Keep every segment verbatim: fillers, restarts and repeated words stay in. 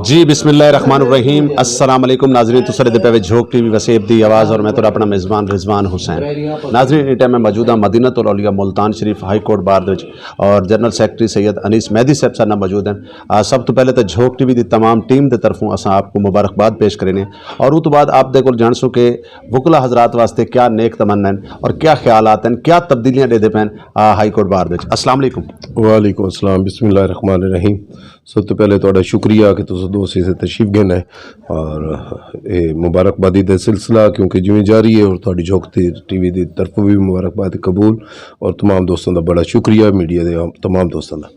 جی، بسم اللہ الرحمن الرحیم۔ السلام علیکم ناظرین، تساں ݙیہدے پئے وے جھوک ٹی وی وسیب دی آواز، اور میں تہاݙا اپݨا میزبان رضوان حسین۔ ناظرین، ایں ٹائم میں موجود ہاں مدینۃ الاولیاء ملتان شریف ہائی کورٹ بار دے وچ، اور جنرل سیکرٹری سید انیس مہدی صاحب ساݙے نال موجود ہیں۔ آ، سب توں پہلے تاں جھوک ٹی وی دی تمام ٹیم دے طرفوں اساں آپ کوں مبارکباد پیش کرینے ہیں، اور اوں توں بعد آپ دے کول ڄاݨسوں کہ وکلا حضرات واسطے کیا نیک تمنا ہیں اور کیا خیالات ہیں، کیا تبدیلیاں ݙیہدے پئے ہیں، آ، ہائی کورٹ بار دے وچ۔ السلام علیکم۔ وعلیکم السلام، بسم اللہ الرحمن الرحیم۔ سب توں پہلے تہاݙا شکریہ کہ تساں دوست اتھے تشریف گھن آئے، اور اے مبارکبادی دا سلسلہ کیونکہ جویں جاری ہے، اور تہاݙی جھوک ٹی وی دی طرفوں بھی مبارکباد قبول، اور تمام دوستاں دا بڑا شکریہ، میڈیا دے تمام دوستاں دا۔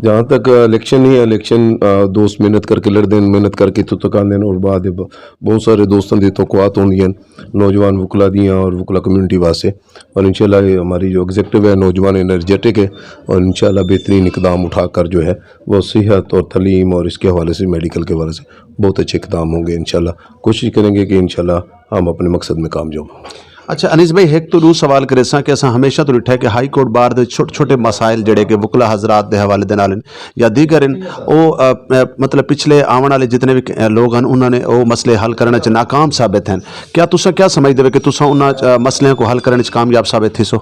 جہاں تک الیکشن ہے، الیکشن، آ، دوست محنت کر کے لڑدے ہیں، محنت کر کے اتھوں تک آندے ہیں، اور بعد ب-، بہت سارے دوستاں دی توقعات ہوندیاں ہیں، نوجوان وکلا دیاں اور وکلا کمیونٹی واسطے۔ اور انشاءاللہ یہ ہماری جو ایگزیکٹو ہے، نوجوان انرجیٹک ہے، اور انشاءاللہ بہترین اقدام اٹھا کر جو ہے وہ صحت اور تعلیم اور اس کے حوالے سے، میڈیکل کے حوالے سے بہت اچھے اقدام ہوں گے۔ انشاءاللہ کوشش کریں گے کہ انشاءاللہ ہم اپنے مقصد میں کامیاب ہوں۔ اچھا انیس بھائی، ہک توں ݙو سوال کریساں کہ اساں ہمیشہ توں ݙٹھا ہے کہ ہائی کورٹ بار دے چھوٹے چھوٹے مسائل جڑے کہ وکلا حضرات دے حوالے دے نال ہن یا دیگر ہن، او، آ، آ، مطلب پچھلے آوݨ والے جتنے بھی، آ، لوگ ہن، انہاں نے او مسئلے حل کرݨ وچ ناکام ثابت ہن۔ کیا تساں کیا سمجھدے ہو کہ تساں انہاں، آ، مسئلیاں کو حل کرݨ وچ کامیاب ثابت تھیسو؟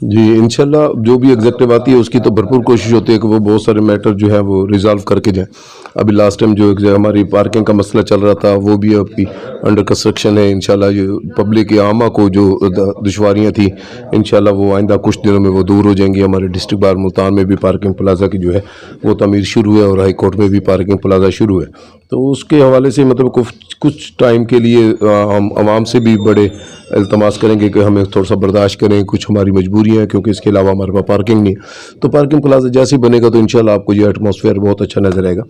جی، انشاءاللہ جو بھی ایگزیکٹو آتی ہے، اس کی تو بھرپور کوشش ہوتی ہے کہ وہ بہت سارے میٹر جو ہے وہ ریزالو کر کے جائیں۔ ابھی لاسٹ ٹائم جو ایک ہماری پارکنگ کا مسئلہ چل رہا تھا، وہ بھی ابھی انڈر کنسٹرکشن ہے۔ انشاءاللہ یہ پبلک عامہ کو جو د-، دشواریاں تھیں، انشاءاللہ وہ آئندہ کچھ دنوں میں وہ دور ہو جائیں گی۔ ہمارے ڈسٹرکٹ بار ملتان میں بھی پارکنگ پلازہ کی جو ہے وہ تعمیر شروع ہے، اور ہائی کورٹ میں بھی پارکنگ پلازہ شروع ہے۔ تو اس کے حوالے سے مطلب کچھ، کچھ ٹائم کے لیے، آ، ہم عوام سے بھی بڑے التماس کریں گے کہ ہمیں تھوڑا سا برداشت کریں، کچھ ہماری مجبوریاں ہیں، کیونکہ اس کے علاوہ ہمارے پاس پارکنگ نہیں ہے۔ تو پارکنگ پلازہ جیسے ہی بنے گا تو انشاءاللہ آپ کو یہ ایٹماسفیئر بہت اچھا نظر آئے گا۔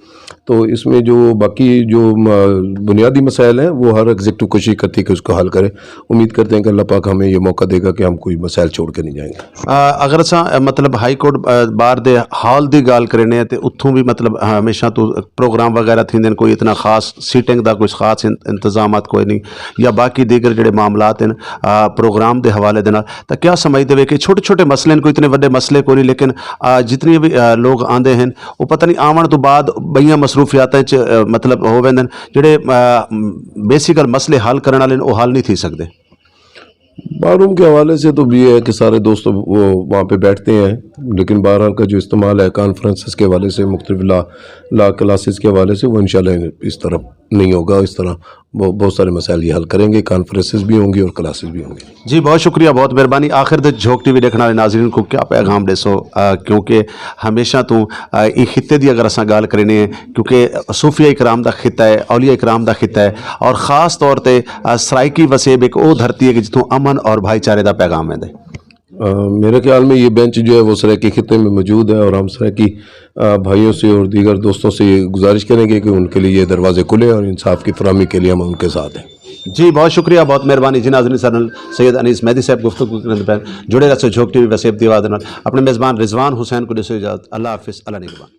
تو اس میں جو باقی جو، م-، بنیادی مسائل ہیں، وہ ہر ایگزیکٹو کوشش کرتی ہے کہ اس کو حل کرے۔ امید کرتے ہیں کہ اللہ پاک ہمیں یہ موقع دے گا کہ ہم کوئی مسائل چھوڑ کے نہیں جائیں گے۔ آ، اگر اساں، آ، مطلب ہائی کورٹ، آ، بار دے ہال دی ڳالھ کرینے ہیں تے اتھوں بھی مطلب ہمیشہ تو پروگرام وغیرہ تھیندے ہیں، کوئی اتنا خاص سیٹنگ دا کوئی خاص ان-، انتظامات کوئی نہیں، یا باقی دیگر جڑے معاملات ہیں، آ، پروگرام دے حوالے دے نال، تاں کیا سمجھدے وے کہ چھوٹے چھوٹے مسئلے ہیں، کوئی اتنے وڈے مسئلے کوئی نہیں، لیکن، آ، جتنے بھی، آ، لوگ آندے ہیں، وہ پتہ نہیں آوݨ تو بعد ٻئیاں مصروفیاتاں وچ، آ، مطلب ہو ویندے ہیں، جڑے، آ، بیسیکل مسئلے حل کرݨ والے ہیں، وہ حل نہیں تھی سڳدے۔ بار روم کے حوالے سے تو یہ ہے کہ سارے دوست وہ وہاں پہ بیٹھتے ہیں، لیکن بہرحال کا جو استعمال ہے کانفرنسز کے حوالے سے، مختلف لا، لا کلاسز کے حوالے سے، وہ انشاءاللہ اس طرف نہیں ہوگا۔ اس طرح بہت، بہت سارے مسائل یہ حل کریں گے، کانفرنسز بھی ہوں گی اور کلاسز بھی ہوں گی۔ جی، بہت شکریہ، بہت مہربانی۔ آخر دے جھوک ٹی وی ݙیکھݨ والے ناظرین کو کیا پیغام ݙیسو، آ، کیونکہ ہمیشہ توں، آ، ایں خطے دی اگر اساں ڳالھ کرینے ہیں، کیونکہ صوفیہ اکرام دا خطہ ہے، اولیاء اکرام دا خطہ ہے، اور خاص طور تے، آ، سرائیکی وسیب ایک او دھرتی ہے کہ جتھوں امن اور بھائی چارے دا پیغام ویندے۔ آ، میرے خیال میں یہ بینچ جو ہے وہ سرائیکی خطے میں موجود ہے، اور ہم سرائیکی، آ، بھائیوں سے اور دیگر دوستوں سے یہ گزارش کریں گے کہ ان کے لیے یہ دروازے کھلے ہیں اور انصاف کی فراہمی کے لیے ہم ان کے ساتھ ہیں۔ جی، بہت شکریہ، بہت مہربانی جی۔ ناظرین، ساݙے نال سید انیس مہدی صاحب گفتگو کریندے پئے۔ جڑے رہسو جھوک ٹی وی وسیب دی آواز دے نال۔ اپݨے میزبان رضوان حسین کو ݙیسو اجازت۔ اللہ حافظ، اللہ نگہبان۔